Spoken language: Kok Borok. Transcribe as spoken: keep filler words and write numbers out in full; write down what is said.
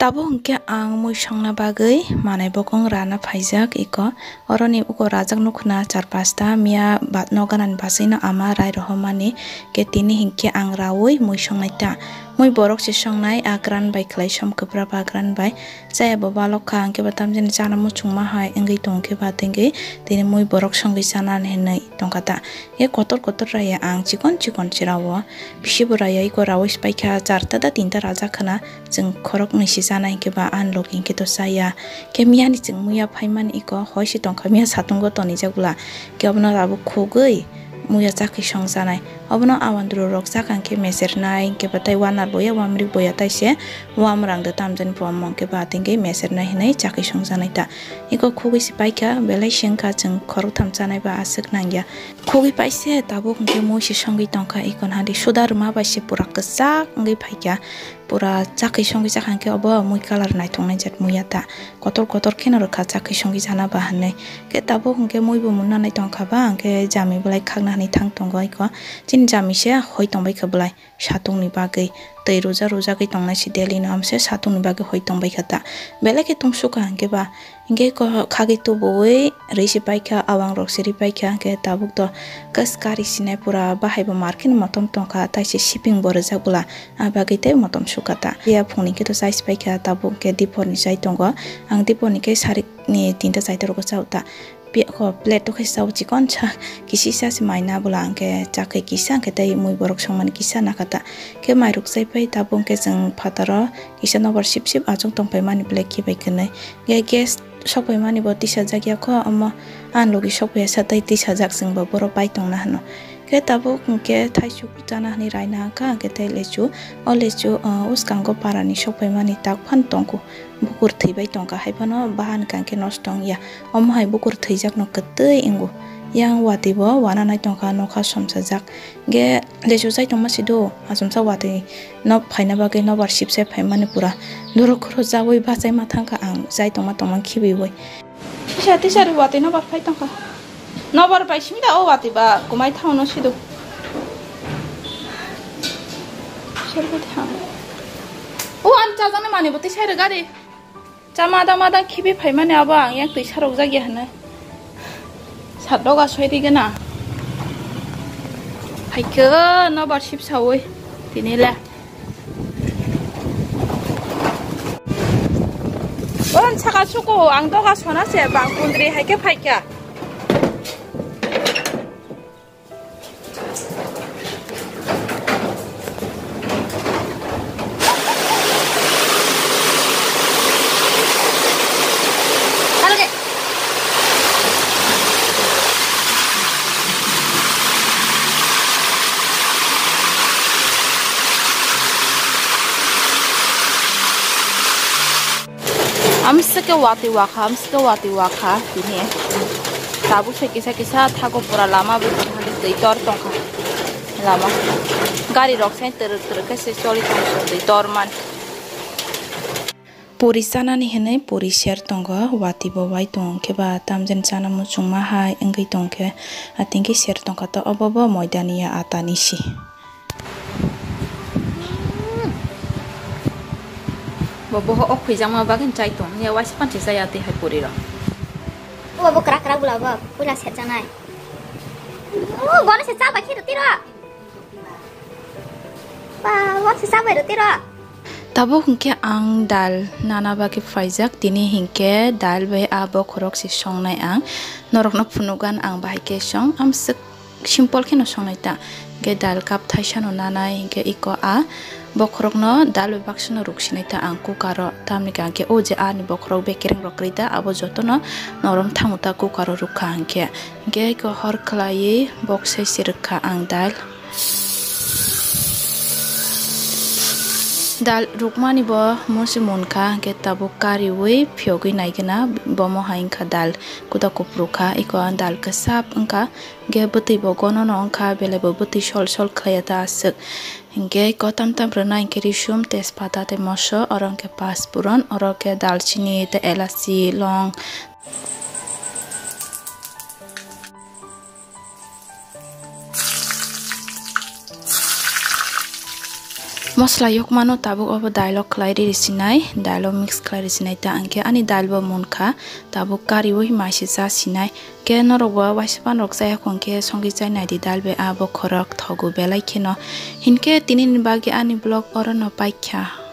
Abo hwnkhe ang mui songna bagwi manai bokong rana phaijak iko. Oroni uko rajak nukhna char pasta miya ba-, noganani basino ama rai rohormani. Khe tini hinkhe ang raui mui songnai ta. Mui borok se songnai, a gran bai khlai som kwpra ba gran bai. Chaya bo balok kha, hwnkhe ba tamjani chana muchungma hai wngwi tongkhe ba tengwi tini mui borok songwi chanani hinwi tongkha ta. Khe kotor kotor raya ang chikon chikon se rao. Bisi bo raya iko raui se paikha, charta da tinta rajak khna. Chwng khoroknwi se chanai, hwnkhe ba ani logi hwnkhe to chaya. Khe miyani chwng muya phaimani iko hoi se tongkha, miya satungo tonijak bwla. Khe obono abo khugwi muya chakhi songjanai. Obono awandru rok chakha hwnkhe mesernai, hwnkhe ba tai wanar boya, wamrik boya, tai se wamrang de tamjani bo omo hwnkhe ba tengwi mesernai hinwi chakhi songjanai ta. Iko khugwi se paikha, belai se wngkha chwng khoroktham chanai ba aswk nangya. Khugwi paise tabuk hwnkhe mui se songwi tongkha, iko hadi suda rwma bai se pura kwchak wngwi phaikha. Pura chakhi songwi chakha hwnkhe obo mui colour naithoknai jat muya ta. Kotor kotor kheno rwkha chakhi songwi chana ba hinwi. Khe tabuk hwnkhe mui bo muna nai tongkha ba, hwnkhe jami belai khakna hinwi thang tongo iko. Chini jami se hoi tongbai kha belai. Satungni bagwi twi ruja rujagwi tongnai se daily no, amse satungni bagwi hoi tongbai kha ta. Belai khe tungsukha hwnkhe ba, hwnkhe ko khagwi tubuwi rwi se paikha, awang rok se rwi paikha, hwnkhe tabuk to kas kari sinai pura bahai bo market motom tongkha, tai se shipping bo rijak bwla, a bagwi tei motom sukha ta. Ya phungni khe to chai se paikha, tabuk hwnkhe dipor ni chai tongo, ang dipor ni khe sarik ni tinta chaita rogo chao ta. Pi-, ko plate o khe chao chikon sa, kisisa se maina bwla hwnkhe chakhe kisa hwnkhe tei mui borok songmani kisa nakha ta. Khe mairok chaipai tabuk hwnkhe chwng phataro kisa nobar sip sip achuk tongpaimani plate khibai kwnwi. Khe gas sokpaimani bo tisajak ya kho, omo ani logi sokpaiya sa tei tisajak chwngbo borok bai tongna hwno. Khe tabuk hwnkhe thaisuk chana hwnwi raina hwnkha, hwnkhe tei lechu, o lechu, uh, uskango parani sokpaimani tak phano tongkhu. Bukur thwibai tongkha, hai phano bahan kangkhe nosto wngya. Omo hai bukur thwijakno kwtwi wngo. Yang watwi bo wana nai tongkha, nokha somsajak. Ge lesu chai tongma si do, achomsa watwi no phaina bagwi nobar sipsai phaimani pura. Dorok khoro chaui bachai ma thangkha ang, chai tongma tongma khibiui. Tisa, tisa ri watwi nobar phai tongkha. Nobar bai simi da o watwi ba kumai thangno sido. Serbo thang. O ani chajaknai manwi bo tisa ri gari. Cha madang madang khibi phaimani abo ang yang twi sarok jakya hwnwi. Sat doga soi rigena. Phaikhe nobar sip saui tini le. Oran saka suko ang doga sona se bang kundri haikhe phaikha. Amsike watwi wakha, amsike watwi wakha, tini. Tabuk se kisa kisa thago pura lama bo twi tor tongkha. Lama. Gari rok sai twrwk twrwk khe se choli tongkha twi tor man. Puri chanani hinwi puri ser tongo, watwi bo bai tong khe ba tamjani chana muchungma hai wngwi tong khe, atingkhe ser tongkha to obo bo moidani ya atani si. Bo boho o khwijakma bagwi chai tong ya, waisa panchi chaya twi hai puri rok. O bo krak krak bula bo, puila serjanai. O bono se cha bai khe rwtwi rw. Ba, bo se cha bai rwtwi rw. Tabuk hwnkhe ang dal nana bagwi phaijak, tini hinkhe dal bai a bokhorok se songnai ang. Norokno phunugan ang bahai khe song, amswk simple kheno songnai ta. Hwnkhe dal cup thaisano nanai, hwnkhe iko a bokhorokno dal bai baksano ruksinai ta ang cooker o. Tamni hwnkhe o je ani bokhorok bekereng rok kwrwi ta, abo jotono norom thango ta cooker o rukha hwnkhe. Hwnkhe iko hor khwlaiwi bok sai se rwkha ang dal. Dal rukmani bo musi munkha, hwnkhe tabuk kariui phiyogwi naigwna, bomo hai wngkha dal kuda kuphuru kha, iko dal kwchap wngkha, hwnkhe bwtwi bo gonono wngkha, belai bo bwtwi sol sol khlaiya ta aswk. Hwnkhe iko tam tam rwna hwnkhe risum, tejpata tei moso, oro hwnkhe paspuron, oro hwnkhe dalchini tei elachi, long. Mosla yokmano tabuk obo dal o khlai ri sinai, dal o mix khlai ri sinai ta hwnkhe ani dal bo munkha, tabuk kari o hima se cha sinai. Khe norok bo waisa pan rok chaya hwnkhe songwi chai nai di dal bai a bokhorok thogo belai kheno. Hinkhe tini ni bagwi ani vlog oro no paikha.